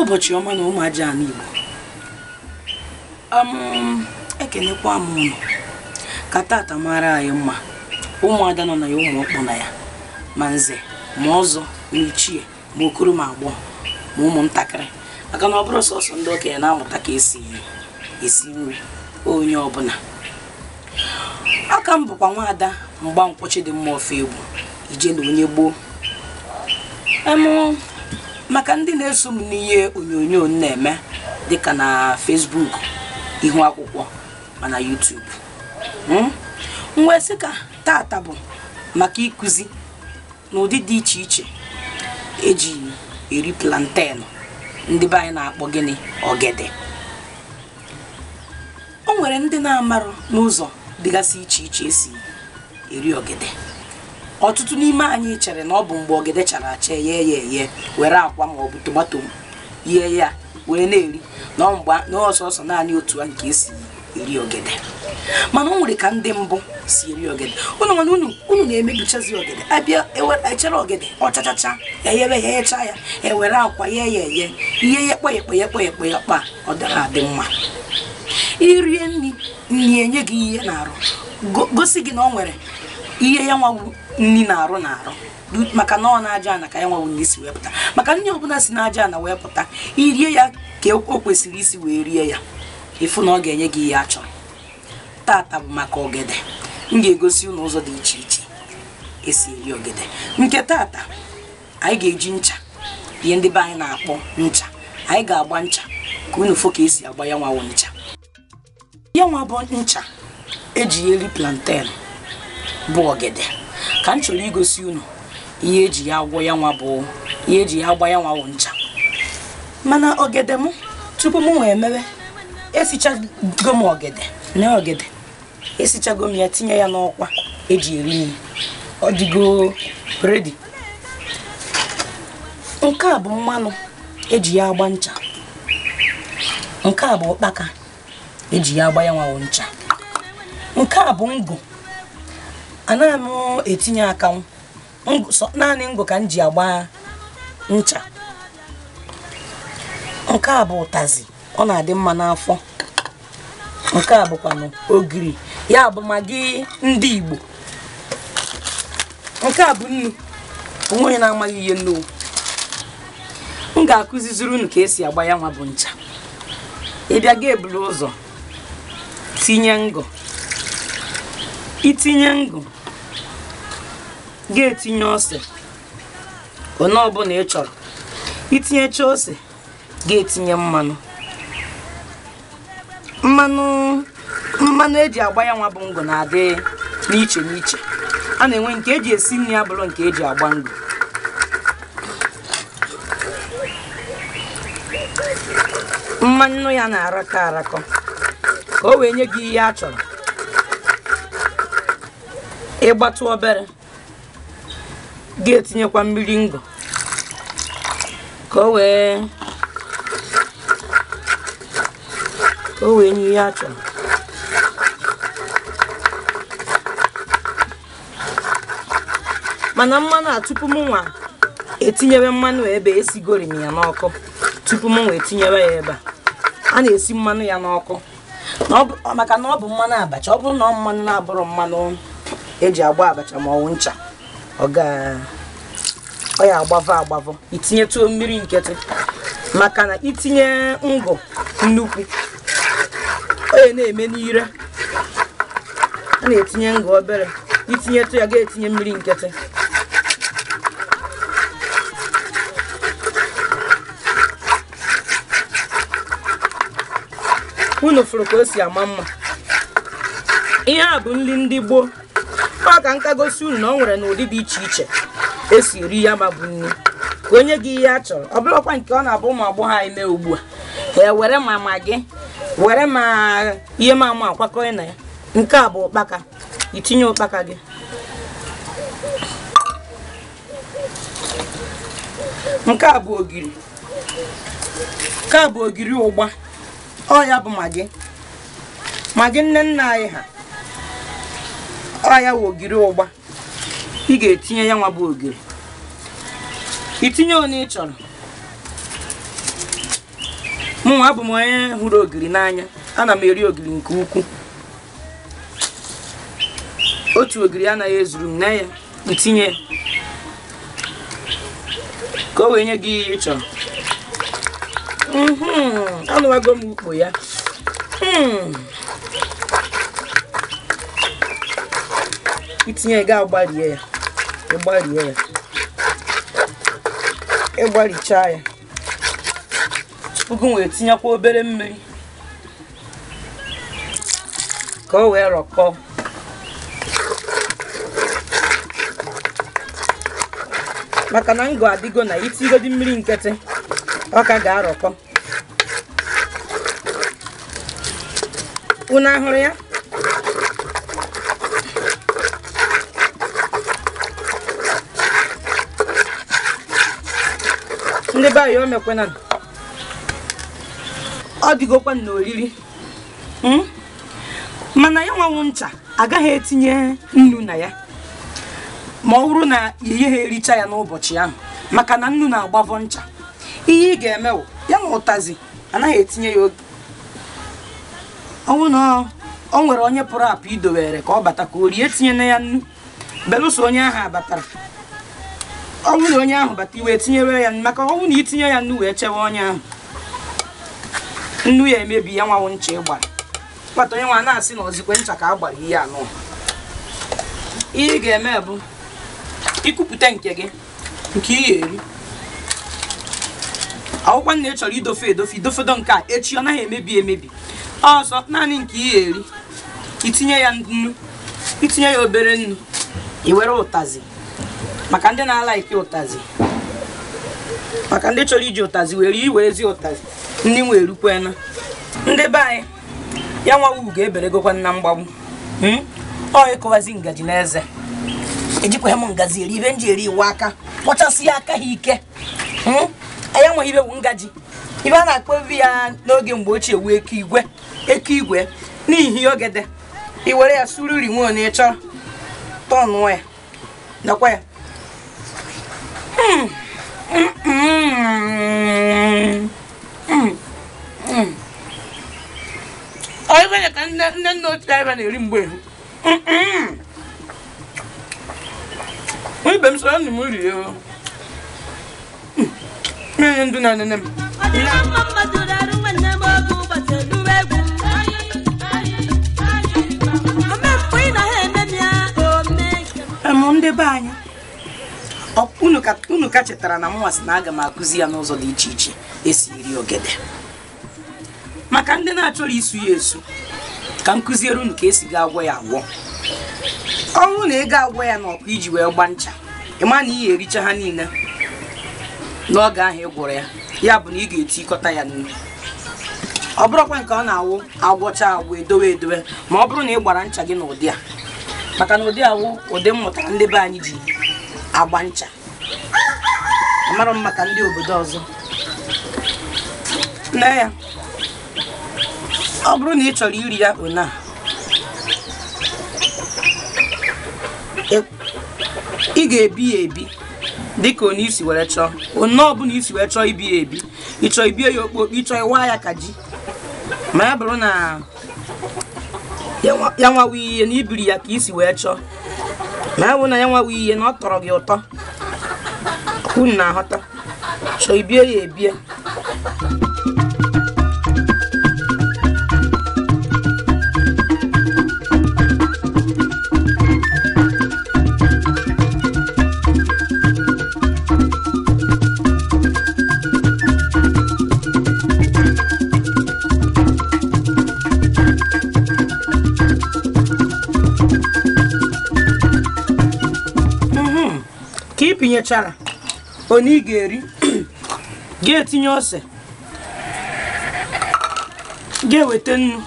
Ụbọchị ọma na ụmụ aja ala Igbo. Ekenekwa m unu ka tata mara anyị mma. Ụmụada nọ na ya, ụmụ ọkpụ na ya, ma nze ma ọzọ ma ichie ma okoro ma agbọghọ ma ụmụntakịrị, maka na ọ bụrụ sọsọ ndị okenye na-amụta ka esi esi nri, onye ọbụla. Aka m bụkwa nwaada Mgbankwọ Chidimma Ofoegbu, ije na onye gboo. Maka ndị na-eso m n'ihe onyonyo m na-eme dịka na Facebook, ihu akwụkwọ, ma na YouTube. M wee sị ka tata bụ maka ịkụzi n'ụdị dị iche iche eji eri plantain, ndị be anyị na-akpọ gịnị? Ogede. O nwere ndị na-amarụ n'ụzọ dịgasị iche iche esi eri ogede. Ọtụtụ n'ime anyị chere na ọ bụ mgbe ogede chara acha, eye ya eye, were akwa ma ọ bụ tomato yee ya wee na-eri, na ọ mgbe na ọsọsọ naanị otu a nke esi eri ogede. Mana o nwere ka ndị mbụ si eri ogede. Unu mana unu na-emebichazi ogede. Abịa echere ogede ọchachacha, eyebe ya, eyecha ya, ewere akwa yee ya eye, ihe ya kpọ ya kpọ ya kpọ ya kpọ, ọ dara adị mma. Irie nri, nri enye gị ihe na-arụ, gosi gị na ọ nwere ihe ya nwawu nri na-arụ na-arụ, maka na ọ na-aja ana ka ya nwawu nri si wee pụta. Maka nri ọbụla si n'aja ana wee pụta, irie ya ka o kwesịrị isi wee rie ya, ịfụ na ọ ga-enye gị ihe a chọrọ. Tata bụ maka ogede. M ga-egosi unu ụzọ dị iche iche esi eri ogede. Nke tata, anyị ga-eji ncha, ihe ndị be anyị na-akpọ ncha. Anyị ga-agba ncha ka unu fụ ka esi agba ya nwawu ncha. Ya nwa bụ ncha eji eri plantain bụ ogede. Ka m chọrọ igosi unu ihe eji ya agwọ ya nwa bụ ihe eji ya agba ya nwa ncha. Mana ogede m, tupu m wee mewe, esichago m ogede na ogede, esichago m ya, tinye ya n'ọkwa eji eri nri, ọ dịgo ready. Nke a bụ mmanụ eji ya agba ncha. Nke a bụ ụkpaka eji ya agba ya nwa ncha. Nke a bụ ngụ. Anaghị m etinye akanwụ, naanị ngụ ka m ji agba ncha. Nke a bụ ụtazị, ọ na-adị mma n'afọ. Nke a bụkwanụ ogiri, ya bụ magi ndị Igbo. Nke a bụ nnu, onwe onye na-amaghị ihe nnu. M ga-akụziziri unu ka esi agba ya nwa bụ ncha. Ị bịa ga eburu ụzọ tinye ngụ. Itinye ngụ, ga-etinye ose one ọbụla ị chọrọ. Itinyecha ose, ga-etinye mmanụ. Mmanụ eji agba ya nwa bụ ngụ na-adị n'iche n'iche. A na-enwe nke eji esi nri abụrụ nke eji agba ngụ. Mmanụ ya na-arakọ arakọ ka o wee nye gị ihe a chọrọ. Ịgbatụ obere, ga-etinyekwa mmiri ngụ ka o wee nye ihe a chọrọ. Mana mmanụ a, tupu m nwa etinyewe mmanụ ebe esigori m ya n'ọkụ, tupu m nwa etinyewe ya ebe a na-esi mmanụ ya n'ọkụ, maka na ọ bụ mmanụ abacha. Ọ bụrụ na ọ mmanụ na-abụrụ mmanụ eji agba abacha ma ọ bụ ncha, ọ ya agbavọ agbavọ. Itinyetuo mmiri nkịtị, maka na itinye ngụ nnukwu, ọ ya na-eme n'ire. A na-etinye ngụ obere, itinyetụ ya ga-etinye mmiri nkịtị. Unu fụrụ ka o si ama mma. Ihe a bụ nri ndị gboo. Ọ ka nka gosi unu na ọ nwere n'ụdị dị iche iche esi eri ya ma bụ nri, ka onye gị ihe a chọrọ. Ọ bụrụkwa nke ọ na-abụ ụmụ agbọghọ anyị mee ugbu a, ha were ma magị, were ma ihe ma ama akwakọ na ya. Nke a bụ ụkpaka. Itinye ụkpaka gị. Nke a bụ ogiri. Nke a bụ ogiri ụgba. Ọ ya bụ magị. Magị nne nna anyị ha. Ọ ya bụ ogiri ụgba. Ị ga-etinye ya nwa bụ ogiri. Itinye one ị chọrọ. Mụnwa abụ m onye hụrụ ogiri n'anya, ana m eri ogiri nke ukwuu. Otu ogiri anaghị ezuru m na ya, ntinye ka o wee nye gị ihe ị chọrọ. Anụwago m ukpo ya. Itinye ga agbarie ya, ịgbarie ya, ịgbarichaa ya tupu gị wee tinyekwa obere mmiri ka o wee rọkọọ. Maka na ngọ adịgo na itigodi mmiri nkịtị, ọ ka ga-arọkọ. Unu ahụrụ ya? Ndị be anyị o mekwena ọ dịgokwa n'oriri. Mana ya nwanwụ ncha agaghị etinye nnu na ya ma ọ bụrụ na ihe ha ericha ya n'ụbọchị ahụ, maka na nnu na-agbavọ ncha. Ihe ị ga-eme wụ ya na ụtazi anaghị etinye ya oge. Ọ bụrụ na o nwere onye pụrụ apụ idowere ka ọ bata ka o rie, tinye na ya nnu belụsọ onye ahụ abatara. Ọ bụrụ na onye ahụ bata iwe tinyere ya nnu, maka ọ bụrụ na itinye ya nnu wee chewe onye ahụ, nnu ya emebi ya nwanwụ ncha ịgbara. Kpata onye nwa na-asị na ozikwe ncha ka a gbara ihe anọ. Ihe ị ga-eme bụ ikwupụta nke gị nke ị ga-eri. Akwụkwọ nna ị chọrọ idofe edofe, idofedo nke a echi ọ naghị emebi emebi. Ọzọ naanị nke ị ga-eri, itinye ya nnu, itinye ya obere nnu, i were ụtazi maka ndị na-alaiki ụtazi, maka ndị chọrọ iji ụtazi were iwerezi ụtazi ndị nwe erukwena. Ndị be anyị ya nwa ugwu ga-eberegokwa na mgbagbu. Ọ ịkụwazi ngaji n'eze, ejikwa m ngazi eri ibe nji eri iwe aka kpọchasị ya aka ha ike. Anyị enweghị ibe wu ngaji. Ibe a na-akpọ ebi ya n'oge mgbe ochie wu eke igwe, eke igwe n'ihi ogede. I were ya suru ri nwe onye chọrọ tọnụọ ya nakwa ya. Ọ ibe ka nne nne ochie anyị na-eri mgbe ehu. Ibe m sọrọ nne m rie o. Mmiri ndụ na nne m. Ndị be anyị, unu ka chetara na mụnwa sị na aga m akụzi ya n'ụzọ dị iche iche esi eri ogede. Maka ndị na-achọrọ isu ya esu, ka m kụziere unu ka esi ga agwọ ya agwọ. Ọ bụrụ na ị ga-agwọ ya n'ọkụ iji wee gba ncha, ị ma na ị ga-ericha ha niile n'oge ahụ ị gwọrọ ya, ya bụ na ị ga-etikọta ya nnu. Ọ bụrụkwa nke ọ na-awụ agwọcha agwọ edowe edowe, ma ọ bụrụ na ị gbara ncha gị n'ụdị a, maka na ụdị awụ ụdị mmụtara ndị be anyị ji agba ncha. Amara m maka ndị obodo ọzọ. Nne ya, ọ bụrụ na ị chọrọ iri ya ona, ị ga-ebi ya ebi dịka onye isi were chọọ. One ọbụla isi wee chọọ ibi ya ebi, ị chọọ ibie ya okpokpo, ị chọọ ịwa ya ka ji. Ma ya bụrụ na ya nwawa ihe na ibiri ya ka isi wee chọọ, ma ya bụrụ na ya nwawa ihe na ọ tọrọ gị ụtọ, unu na-aghọta, chọọ ibie ya ebie. Ka ị pinyechara onye ị ga-eri, ga-etinye ose, ga-eweta nnu,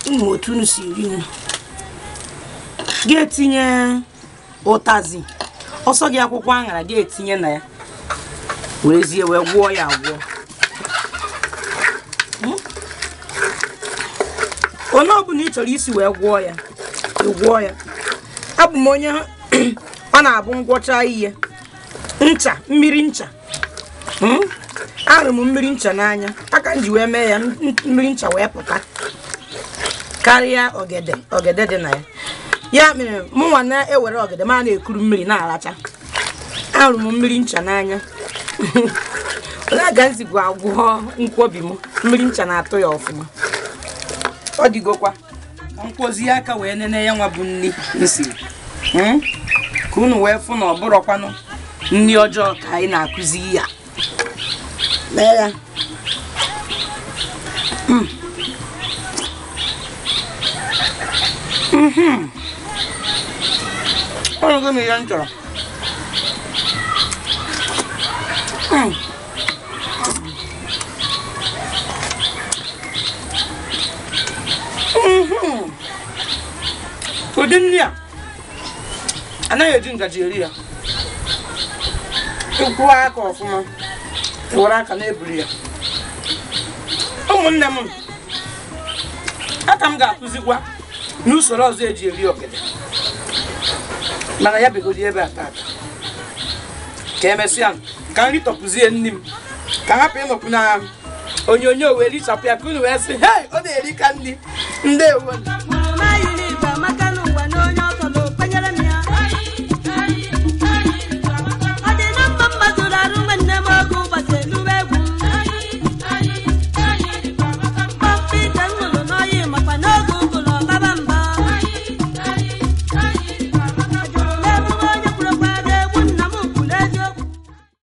ụmụ otu unu si eri nnu, ga-etinye ụtazi, ọsọ gị akwụkwọ aṅara ga-etinye na ya, werezie wee gwọọ ya agwọ. Onye ọbụla ị chọrọ isi wee gwọọ ya, gwọọ ya. Abụ m onye ọ na-abụ ngwọcha ihe ncha, mmiri ncha Ahụrụ m mmiri ncha n'anya aka m ji wee mee ya mmiri ncha wee pụta karịa ogede ogede dị na ya. Ya mere mụnwa na-ewere ogede ma na-ekuru mmiri na-aracha. Ahụrụ m mmiri ncha n'anya. Olee ka m sikwa agwọ nkwobi m, mmiri ncha na-atụ ya ọfụma. Ọ dịgokwa ka m kwozie aka wee nene ya nwa bụ nni m siri, ka unu wee fụ na ọ bụrọkwanụ nni ọjọọ ka anyị na-akụzi ya. Mee ya. Ọnụgo m ihe m chọrọ. Ụdị nri a anaghị eji ngaji eri ya. Ịkwụọ aka ọfụma, were aka na-ebuli ya. Ụmụnne m, aka m ga-akụzikwa n'usoro ọzọ eji eri ogede, mana ya begodi ebe a tata ka emesịa ka nri tọpụzie nni m, ka hapụ ịnọpụ na onyonyo wee richapụ ya ka unu wee sị hei, ọ na-eri ka nri. Ndewo.